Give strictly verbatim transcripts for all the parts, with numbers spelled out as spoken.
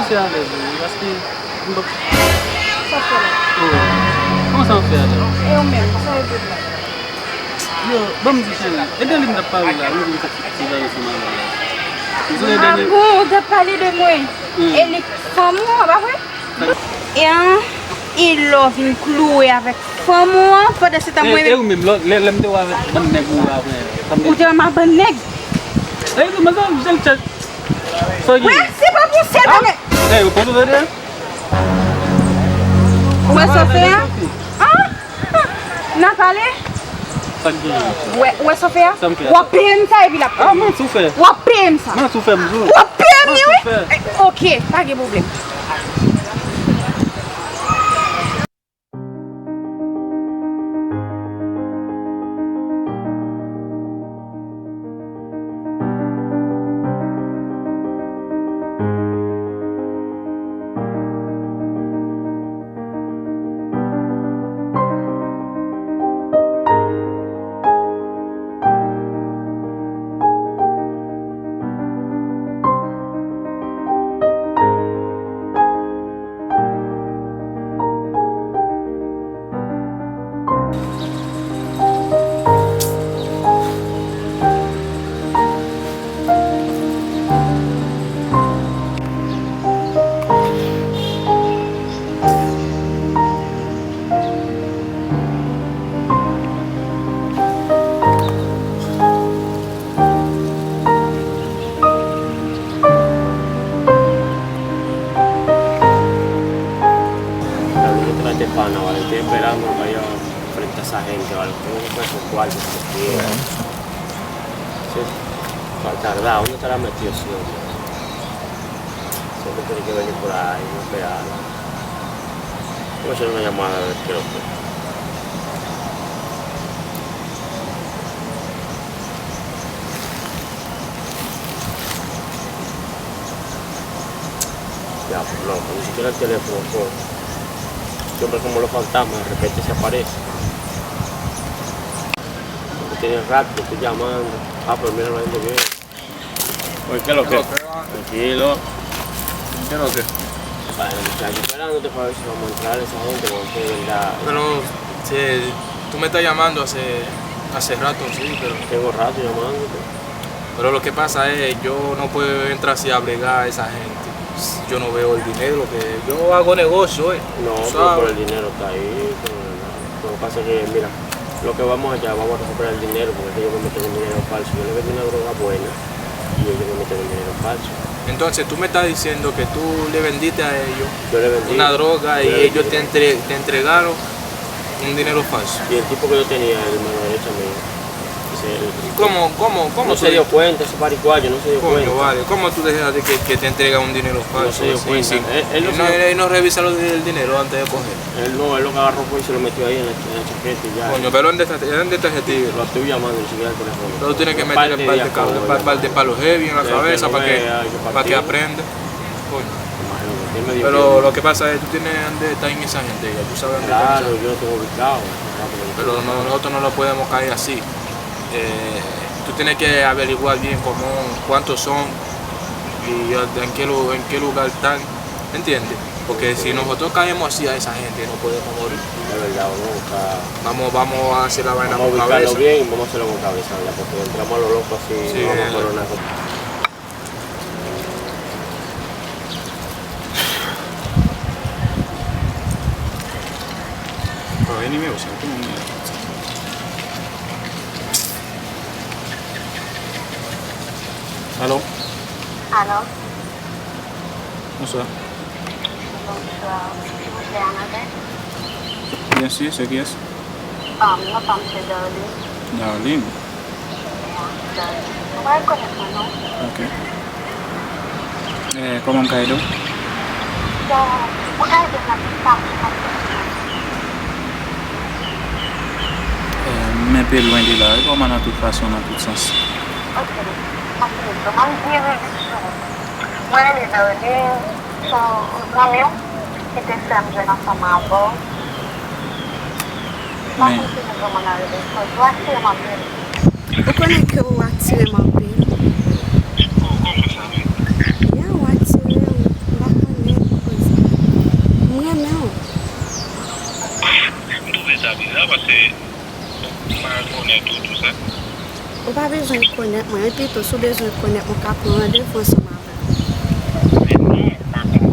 Fè alèz, wi, paske m p ap... Sa fè la? Oh, kòman sa w fè alèz? E ou menm, sa e vre la? Yo, ban m di cheri, e de li m t ap pale la, m vin fè ti, ti bagay ansanm avè l la. Ou sonje dènye... Ah bon, ou t ap pale de mwen? Hmm. E li fanm ou an, pa vre? E an, e lè w vin kloure avèk fanm ou an, pandan se tan mwen... E ou menm, lè, lè, lè m te wè avèk bann nèg ou avè, sa m te... Ou te wè m ak bann nèg? E tou, manzè, jèn chat. Sa w gen? Wè, se pa pou sèl bagay. Ey, ou konn ou tande? Ou wè sa w fè a? Ah! N a pale? Sa k gen? Ou wè, ou wè sa w fè a? Sa m fè a? W ap peye m sa epi l ap peye. Ah, manti w fè. W ap peye m sa. Manti w fè, m di w. W ap peye m li, wi. Manti w fè. Eh, ok, pa gen pwoblèm. Alora, trate pana, wala, te esperando que vaya frente a esa gente, wala, como que fue su cuarto, porque se faltará, uno estará metido, sí, hombre. Siempre tiene que venir por ahí, no esperar. Vamos a hacer una llamada a ver qué es lo que... Ya, no, ni siquiera el teléfono, po. Siempre como los fantasmas, de repente se aparece. Tiene rato que estoy llamando. Ah, pero mira, la gente viene. Oye, ¿qué es lo que? ¿Qué es lo que, mano? Tranquilo. ¿Qué es lo que? Bueno, muchachos, esperándote para ver si vamos a entrar esa gente, porque de verdad... Pero, sí, tú me estás llamando hace, hace rato, sí, pero... Tengo rato llamándote. Pero lo que pasa es, yo no puedo entrar así a bregar a esa gente. Yo no veo el dinero, que yo hago negocio, eh. No, pero por el dinero está ahí, pero lo que pasa es que, mira, lo que vamos allá, vamos a recuperar el dinero, porque es que ellos me metieron dinero falso. Yo le vendí una droga buena y ellos me metieron dinero falso. Entonces, tú me estás diciendo que tú le vendiste a ellos... Yo le vendí. ...una droga y ellos te entre-, te entregaron un dinero falso. Y el tipo que yo tenía, el mano derecha mío, ese, el... ¿Cómo, cómo, cómo tú... No se dio cuenta, ese paraguayo no se dio cuenta. Coño, vale, ¿cómo tú dejaste que, que te entrega un dinero falso? No se dio cuenta. Él, él no se dio... Él no revisa lo del dinero antes de coger. Él no, él lo que agarró fue y se lo metió ahí en la, en la chaqueta y ya. Coño, pero ¿dónde está, dónde está ese tío? Lo estoy llamando, ni siquiera el teléfono. Pero tú tienes que meterle un par de, par, par de palos heavy en la cabeza para que, para que aprenda. Coño. Imagínate, él me dio miedo. Pero lo que pasa es, tú tienes dónde está en esa gente, ya tú sabes dónde está en esa gente. Claro, yo lo tengo ubicado. Pero no, nosotros no lo podemos caer así. Eh, tú tienes que averiguar bien cómo, cuántos son y en qué lu-, en qué lugar están, ¿entiendes? Porque si nosotros caemos así a esa gente, nos podemos morir. Es verdad, vamos a buscar... Vamos, vamos a hacer la vaina con cabeza. Vamos a ubicarlo bien, vamos a hacerlo con cabeza, ¿verdad? Porque entramos a lo loco así, sí, no vamos a... Eh, coronar. Pero es ni me usa, ¿cómo me... Aló. Aló. Bonsoir. Bonsoir. S'il vous plaît, Annabelle. Bien sûr, c'est qui est-ce? Um, non, pa m se Darline. Darline. Yeah, Darline. Ou pa rekonèt mwen, non? Ok. Eh, kòman m ka ede w? Bon, ou ka ede m nan tout sa m sou konprann. Eh, m enpe lwen de la, wi, kòman nan tout fason, nan tout sans? Ok, m ap ede w. M ap byen rele sou ou. Mwen rele Darline. Se yon zanmi w ki te fè m jwenn ansanm avè w. M pa konn si nou konprann nan relasyon. Ou atire m anpil. Ou konnen ke ou atire m anpil. Ya, ou atire m. M pa konnen. Se, m pa rekonèt ou, tou sa. Ou pa bezwen rekonèt mwen, epi tou, si w bezwen rekonèt mwen, w ka pran randevou ansanm avè m. Men non, pa bon.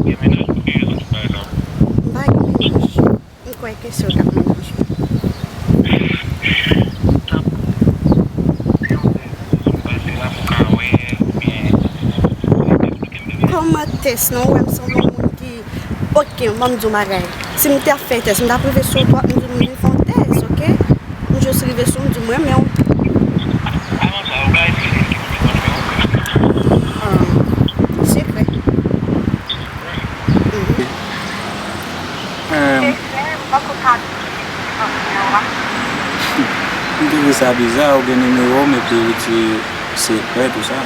Gen mennaj ou, gen rezon pou bagay sa. M pa gen mennaj. M kwè ke se w k ap mennaj mwen. Kòman tès non, ou wè m sanble yon moun ki, oke, ban m di w bagay. Si m te ap fè tès, m t ap rive sou ou twòp, m di w m vin fè yon tès, oke? M jis rive sou w, m di w m renmen w. Ah, sekrè. Mhm. M twouve sa biza, ou gen nimewo m epi ou di sekrè, tou sa.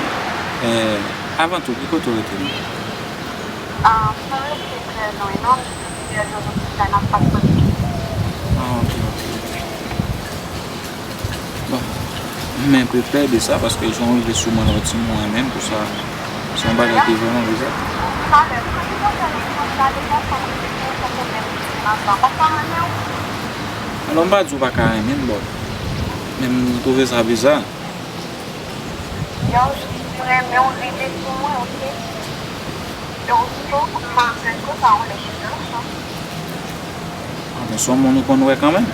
Eh, avan tou, ki kote ou rete menm? Ah, m pa rete trè lwen, non, m rete trè lwen, nan Paspas. Ah, ok, ok. Bon, m enpe pè de sa, paske jan w rive sou mwen la, w di m ou renmen m, tou sa, se yon bagay ki vrèman bizar. Alò, m pa di w pa ka renmen m, bon, men m twouve sa biza. Yo, m renmen w, rete sou mwen, oke? Yo, m tou, m pa fè konsa, on lè chita ansanm. Ah, men se yon moun ou konn wè kanmenm?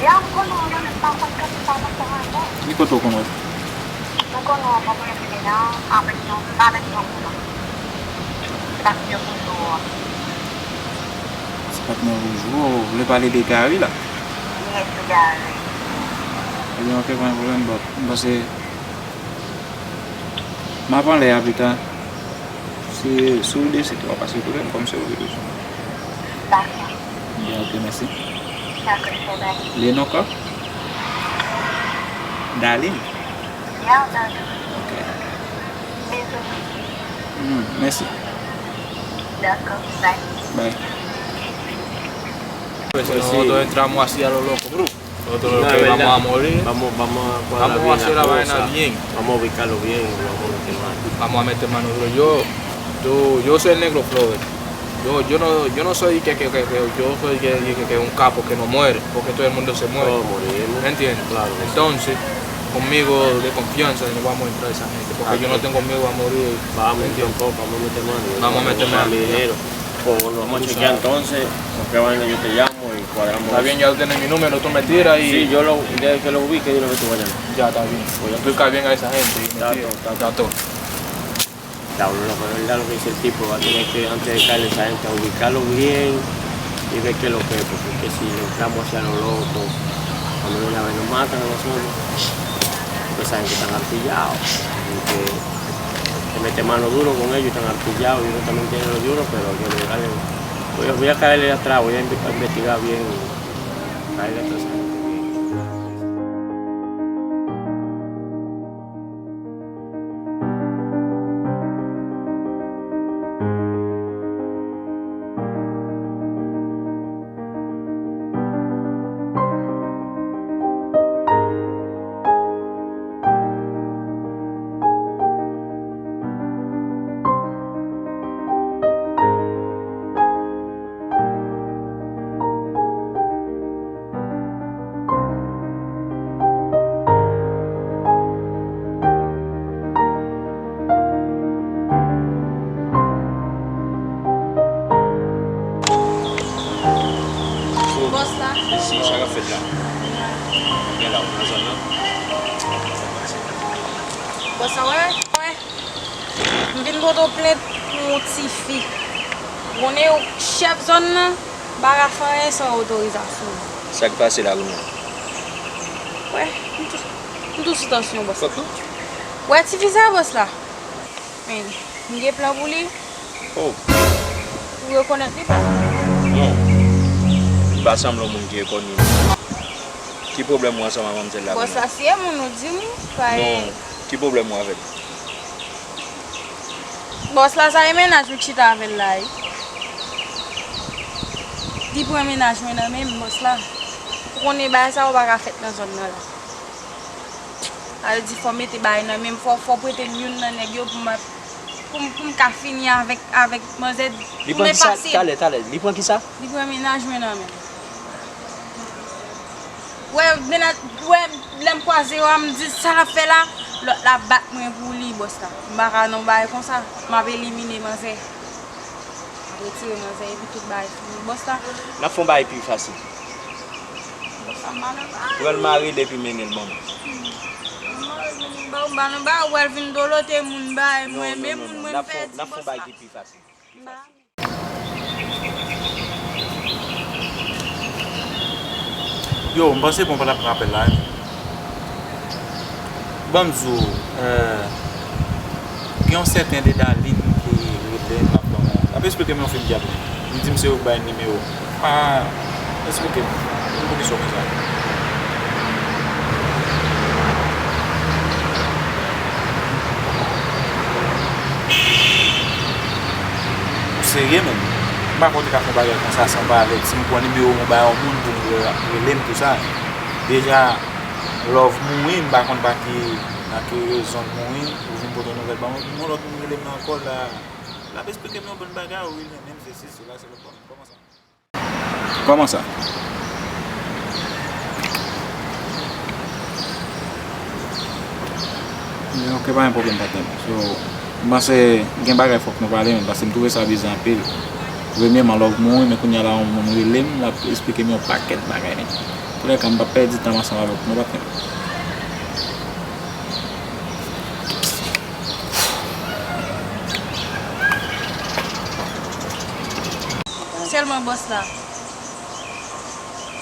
Ya, m konn wè, men m pa konn kèk sa nan fè anyen. Ki kote w konn wè? M konn wè, mwen, mwen, mwen, avèk yon, avèk yon moun. Se patnè Boujou an. Se patnè Boujou, ou vle pale de Gary la? Yes, Gary. Ebyen, ok, pa gen pwoblèm, but m panse m ap anlè a pita. Si, si w deside w ap pase kote m, kòm se ou ki bezwen. Dakò. Ebyen, ok, mèsi. Dakò, chèlè. Le non kò? Darline? Ya, Darline. Ok. Bizou. Hmm, mèsi. Dakò, bye. Bye. Pues si nosotros entramos así a lo loco, bro. Nosotros lo que vamos a morir. Vamos, vamos a cuadrar bien la cosa. Vamos a hacer la vaina bien. Vamos a ubicarlo bien y vamos a meter mano. Vamos a meter mano duro. Yo, yo, yo soy el negro Floyd. Yo, yo no, yo no soy que, que, que, que, yo soy que, que, que un capo que no muere, porque todo el mundo se muere. Todos morimos. ¿Me entiendes? Claro que sí. Entonces, conmigo de confianza, no vamos a entrar esa gente, porque yo no tengo miedo a morir. Vamos, ¿me entiendes? Tampoco, vamos a meter mano. Vamos a meter mano. Dinero. Pues nos vamos a chequear entonces, cualquier vaina yo te llamo y cuadramos. Está bien, ya tú tienes mi número, tú me tiras y... Sí, yo lo, desde que lo ubique, yo lo veo tú mañana. Ya, está bien. Pues ya tú sabes. Explica bien a esa gente y me tiras. Está todo, está todo. Diablo, loco, es verdad lo que dice el tipo, va a tener que antes de caerle a esa gente a ubicarlo bien y ver qué es lo que es, porque es que si lo entramos hacia lo loco, cuando viene a ver nos matan a nosotros, pues esa gente están artillados, porque se mete mano duro con ellos, están artillados y ellos también tienen lo de uno, pero yo le dale, voy a, voy a caerle atrás, voy a inve- a investigar bien, caerle atrás a esa gente bien. Bòs la. Sa k ap fèt la? Gen la, ou nan zòn nan? Bòs la, wè, wè. M vin pote w plent pou yon tifi. Ou konnen yo chèf zòn nan pa ka fè anyen san otorizasyon. Sa k pase la, kounye a? Wè, m tou, m tou sou tansyon, bòs la. Wè tifi sa, bòs la? Men, m gen plan pou li. Oh. Ou rekonèt li, bòs la? Non. Li pa sanble yon moun ki rekonèt. Ki pwoblèm ou ansanm ak manmzèl la, kounye a? Bòs la, si e moun ou di m, pa e... Non. Ki pwoblèm ou avè l? Bòs la, sa e mennaj li k chita avè l la, wi. Li pran mennaj mwen nan men m, bòs la. Ou konnen bagay sa yo pa ka fèt nan zòn nan la. Sa vle di fò w mete bagay nan men m, fò, fò w prete m youn nan nèg yo pou m, pou m, pou m ka fini avèk, avèk manzè, pou m efase. Li pran kisa? Talè, talè. Li pran kisa? Li pran mennaj mwen nan men m. Wè, mennaj, wè, lè m kwaze yo a, m di, "Sa l ap fè la?" Lòt la bat mwen pou li, bòs la. M pa ka nan yon bagay konsa. M ap elimine manzè. M ap retire manzè epi tout bagay fini. Bòs la. N ap fè yon bagay pi fasil. Bòs la, m pa nan bagay. Pran l mare l epi mennen l ban mwen. M mare l, mennen l ba ou, m pa nan bagay, ou pral vin dolote moun, bagay, mwen, men moun, mwen, m pèdi, bòs la. N ap fè yon bagay ki pi fasil. M pa Yo, m panse bon pa t ap pran apèl la, wi. Ban m di w, euh, gen yon sèten Dedalin ki rele m, l ap ban m, l ap esplike m yon fim dyab. Li di m se ou k bay nimewo. Ah, esplike m. Pou ki sa w fè sa? Ou serye menm? M pa kwè w te ka fè yon bagay konsa san w pa avèti m, pran nimewo m ou bay yon moun pou l rele m tou sa. Deja, love mouri, m pa konn pa ki, nan ki rezon l mouri, ou vin pote yon nouvèl ban mwen, pou yon lòt moun rele m nan kòl la, l ap esplike m yon bann bagay, wi, l renmen m, sesi, sela, se lòt bò. Kòman sa? Kòman sa? Men ok, pa gen pwoblèm, patnè m. So, m panse gen bagay fòk nou pale, men, paske m twouve sa bizè anpil. Premyèman, love mouri, men kounye a la, yon moun rele m, l ap esplike m yon pakèt bagay, men. Antoulèka, m p ap pèdi tan m ansanm avèk nou, patnè m. Sèlman bòs la,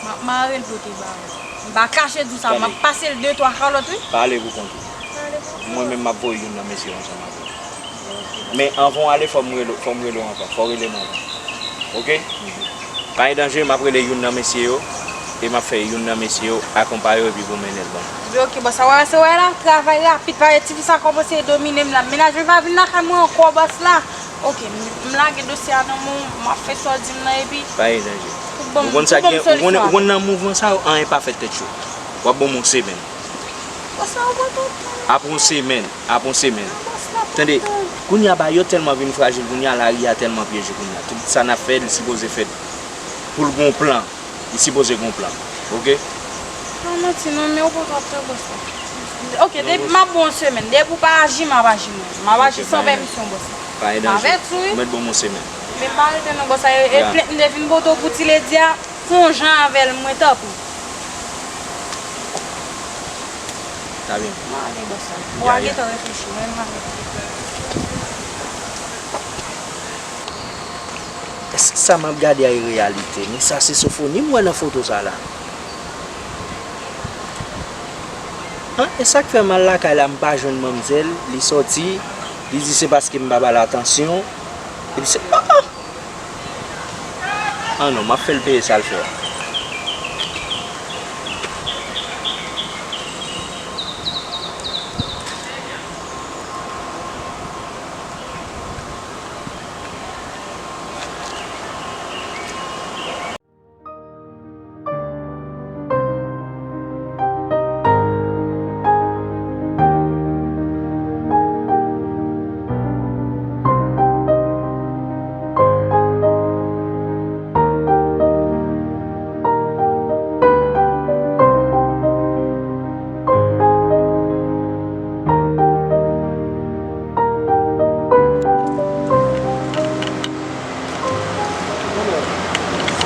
m ap mare l pote ba ou. M pa kache di w sa, m ap pase l de twa kalòt, wi. Pale pou kont ou. Pale pou kont ou. Mwen menm, m ap voye youn nan mesye yo ansanm avè w. Men anvan w ale, fò m rele, fò m rele w ankò. Fò w rele m ankò. Oke? Pa gen danje, m ap rele youn nan mesye yo, e m ap fè youn nan mesye yo akonpaye w epi pou mennen l ban m. Ebyen, oke, bòs la, w a wè, se w wè la, travay rapid, paske tifi sa kòmanse domine m la. Mennaj mwen pa vin lakay mwen ankò, bòs la. Oke, m, m lage dosye a nan men w, m ap fè sa w di m nan, epi. Pa gen danje. Ou konn sa k gen, ou konn, ou konn nan mouvman sa yo, anyen pa fèt tèt cho. W ap ban m yon semèn. Bòs la, ou pran twòp tan. Apre yon semèn, apre yon semèn. Tande, kounye a bagay yo tèlman vin frajil, kounye a lari a tèlman pyeje kounye a. Tout sa n ap fè, li sipoze fèt pou l gon plan. Li sipoze gon plan. Oke? Pa manti non, men ou pran twòp tan, bòs la. Oke, depi m ap ba w yon semèn. Depi ou pa aji, m ap aji mwen. M ap aji san pèmisyon, bòs la. Pa gen danje. M avèti w, wi. Ou mèt ban m yon semèn. Men pa rete non, bòs la. E, e plent m te vin pote w pou ti ledi a. Fè yon jan avè l, mwen, tanpri. Ta byen. M ale, bòs la. Ou a gentan reflechi, men m ale. Èske sa m ap gade a e reyalite? Men sa se Sofoni m wè nan foto sa la. An, e sa k fè m al lakay la, m pa jwenn manmzèl, li sòti, li di se paske m pa ba l atansyon. Epi se, oh, oh! Ah non, m ap fè l peye sa l fè a.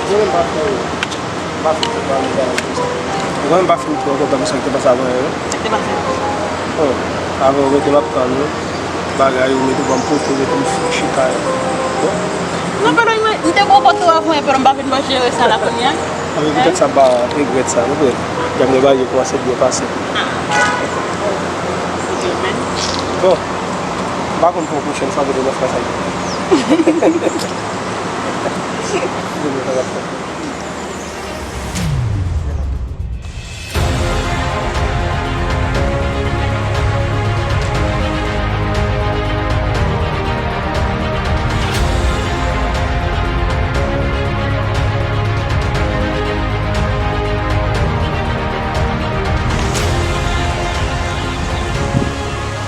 Ou konnen m pa fin, m pa fin konprann bagay konsa. Ou konnen m pa fin twò kontan pou sa ki te pase avan yè yo. Sa k te pase? Bon, avan yo mete m ap tann yo. Bagay yo mete ban m pote, mete m chita. Bon. Non, Pedro, m te pran pòtre w avan yè, Pedro, m pa vin manje sa la kounye a. Anben, poutèt sa, m pa regrèt sa, non, frè. Jan m te bagay yo kòmanse byen pase. Ah. Ok, man. Bon. M pa konn pou yon pwochèn fwa, Pedro, nan fwa sa.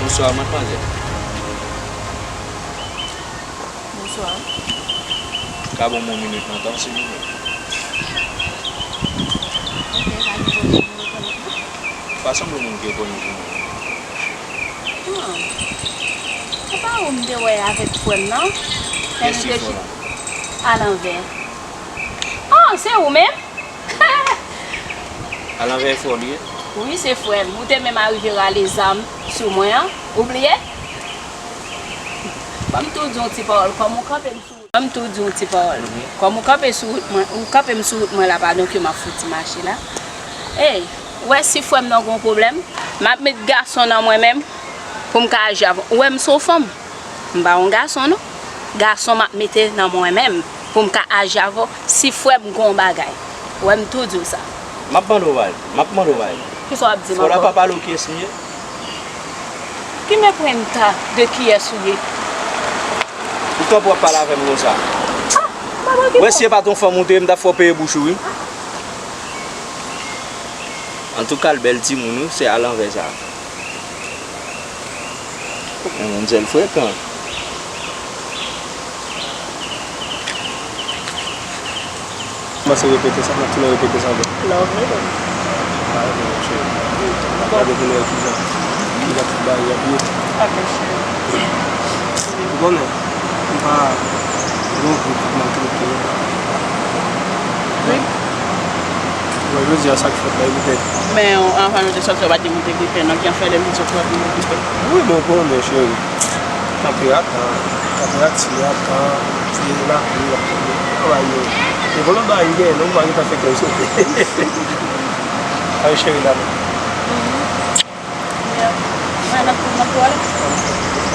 Bonswa, madmwazèl. Bonswa. Ka ban m yon minit nan tan w, silvouplè? Ok, pa gen pwoblèm. Pa sanble moun ki rekonèt ou non. Hmm. Se pa ou m te wè avèk frè m nan? Lè nou te chita alanvè. Ah, se ou menm? Alanvè e frè w li ye? Wi, se frè m. Ou te menm arive rale zam sou mwen an. Ou bliye? Ban m tou di yon ti pawòl. Kòm ou kanpe m sou Ban m tou di yon ti pawòl. Mhm. Kòm ou kanpe sou wout mwen, ou kanpe m sou wout mwen la, pa donk yo m ap fouti mache la. Ey, ou wè si frè m nan gon pwoblèm, m ap met gason nan mwen menm pou m ka aji avè w. Ou wè m se yon fanm. M pa yon gason non. Gason m ap mete nan mwen menm pou m ka aji avè w si frè m gon bagay. Ou wè m tou di w sa. M ap mande w bagay. M ap mande w bagay. Kisa w ap di m ankò? Fò la pa pale w kiyès m ye? Ki mepri m ta de kiyès ou ye? Ou kanpe w ap pale avè m konsa. Ah, m pa manke. Wè si e pa t yon fanm ou te ye, m t ap fè w peye bouch ou wi. Antouka, l bèl timoun wi, se alanvè sa. Yon moun sèl frekan. Kòmanse repete sa, m ap tounen repete sa ankò. Love me, baby. Ah, ok, cheri. Gade pou nou wè kijan, kijan tout bagay ap ye. Ok, cheri. Ou konnen, m pa gen yon gwoup ki maltrete m. Wi. Bon, jodi a, sa k fèt la, e poutèt. Men, anvan nou te sòti, ou pa t gen moun te gripe, non, ki an fè lè m te sòti, ou pa t gen moun te gripe. Wi, men w konnen, cheri. Kanpe atan, kanpe ati atan, se lapli w ap tonbe. Travay yo. E bon, lòt bagay m genyen, non, m pa gentan fè kè w sote. Ay, cheri, la, non. Yeah. Mwen, n ap, n ap pwale.